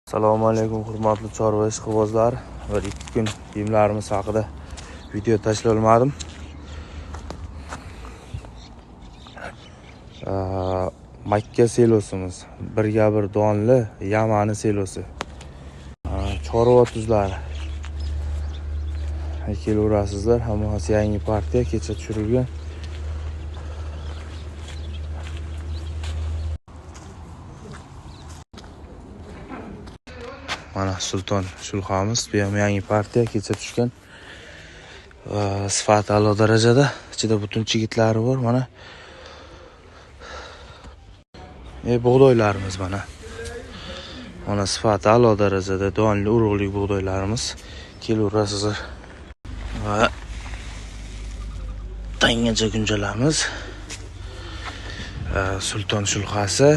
Assalomu alaykum hurmatli chorva ishqibozlar. Bir ikki kun yemlarimiz haqida video tashlay olmadim. Makka selosimiz, birga bir donli Yamani selosi. Chorva tuzlari. Kelaverasizlar, hammasi yangi partiya, kecha tushirilgan. Mana Sulton shulxamiz, bu ham yangi partiya, kecha tushgan. Sifati a'lo darajada, ichida butun chigitlari bor mana. Bug'doylarimiz mana. Mana sifati a'lo darajada, donli urug'lik bug'doylarimiz. Kelaverasizlar. Va tangacha kunjalarimiz. Sulton shulxasi.